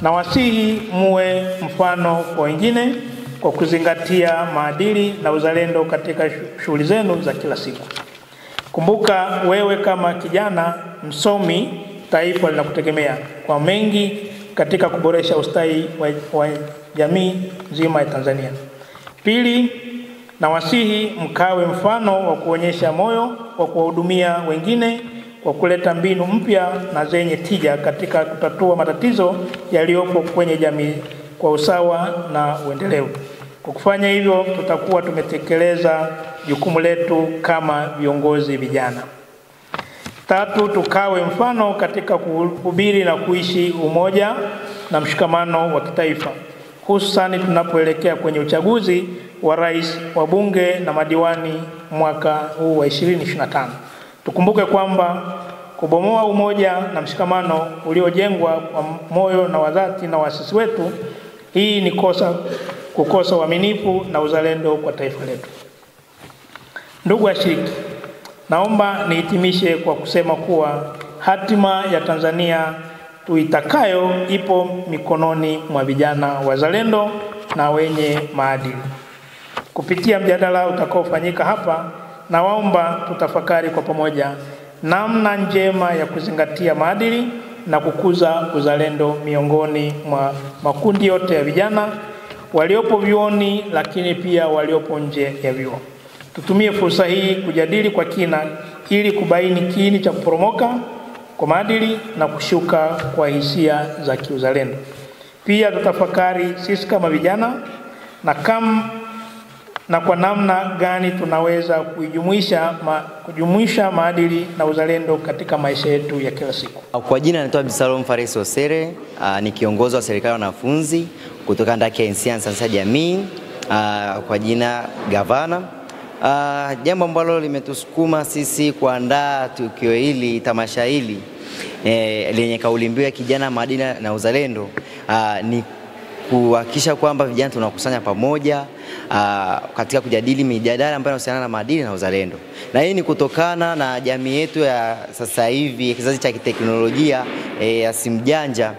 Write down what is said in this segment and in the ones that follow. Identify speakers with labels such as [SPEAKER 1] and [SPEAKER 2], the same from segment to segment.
[SPEAKER 1] Nawasihi muwe mfano kwa wengine kwa kuzingatia maadili na uzalendo katika shughuli zenu za kila siku. Kumbuka wewe kama kijana msomi, taifa linakutegemea kwa mengi katika kuboresha ustawi wa jamii nzima ya Tanzania. Pili, nawasihi mkawe mfano wa kuonyesha moyo wa kuwahudumia wengine kwa kuleta mbinu mpya na zenye tija katika kutatua matatizo yaliyopo kwenye jamii kwa usawa na uendelevu. Kwa kufanya hivyo, tutakuwa tumetekeleza jukumu letu kama viongozi vijana. Tatu, tukawe mfano katika kuhubiri na kuishi umoja na mshikamano wa kitaifa, hususani tunapoelekea kwenye uchaguzi wa rais, wa bunge na madiwani mwaka huu wa 2025. Tukumbuke kwamba kubomoa umoja na mshikamano uliojengwa kwa moyo na wadhati na waasisi wetu, hii ni kukosa uaminifu na uzalendo kwa taifa letu. Ndugu washiriki, naomba nihitimishe kwa kusema kuwa hatima ya Tanzania tuitakayo ipo mikononi mwa vijana wazalendo na wenye maadili. Kupitia mjadala utakaofanyika hapa, nawaomba tutafakari kwa pamoja namna njema ya kuzingatia maadili na kukuza uzalendo miongoni mwa makundi yote ya vijana waliopo vyuoni, lakini pia waliopo nje ya vyuo. Tutumie fursa hii kujadili kwa kina ili kubaini kiini cha kuporomoka kwa maadili na kushuka kwa hisia za kiuzalendo. Pia tutafakari sisi kama vijana na kwa namna gani tunaweza kujumuisha maadili na uzalendo katika maisha yetu ya kila siku.
[SPEAKER 2] Kwa jina naitwa Absalom Fares Osere, ni kiongozi wa serikali ya wanafunzi kutoka ndani ya sayansi ya jamii, kwa jina Gavana. Jambo ambalo limetusukuma sisi kuandaa tukio hili, tamasha hili lenye kauli mbiu ya kijana, maadili na uzalendo, ni kuhakikisha kwamba vijana tunakusanya pamoja katika kujadili mijadala ambayo inahusiana na maadili na uzalendo. Na hii ni kutokana na jamii yetu ya sasa hivi, kizazi cha teknolojia ya simu janja,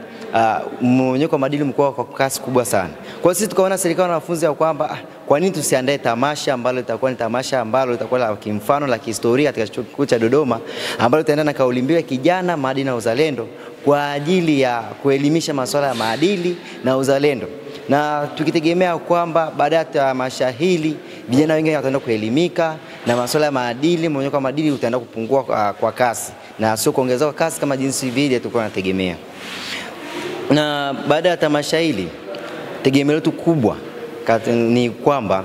[SPEAKER 2] mmomonyoko wa maadili umekuwa kwa kasi kubwa sana. Kwa hiyo sisi tukaona serikali na wanafunzi ya kwamba kwa nini tusiandae tamasha ambalo litakuwa ni tamasha ambalo litakuwa la kimfano la kihistoria katika Chuo Kikuu cha Dodoma, ambalo litaenda na kauli mbiu ya kijana, maadili na uzalendo, kwa ajili ya kuelimisha masuala ya maadili na uzalendo. Na tukitegemea kwamba baada ya tamasha hili vijana wengi wataenda kuelimika na masuala ya maadili, mmomonyoko wa maadili utaenda kupungua kwa kasi na sio kuongezeka kwa kasi kama jinsi vile tulikuwa tunategemea. Na baada ya tamasha hili, tegemeo letu kubwa ni kwamba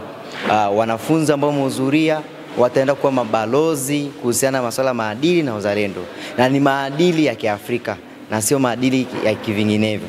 [SPEAKER 2] wanafunzi ambao wamehudhuria wataenda kuwa mabalozi kuhusiana na masuala ya maadili na uzalendo, na ni maadili ya Kiafrika na sio maadili ya kivinginevyo.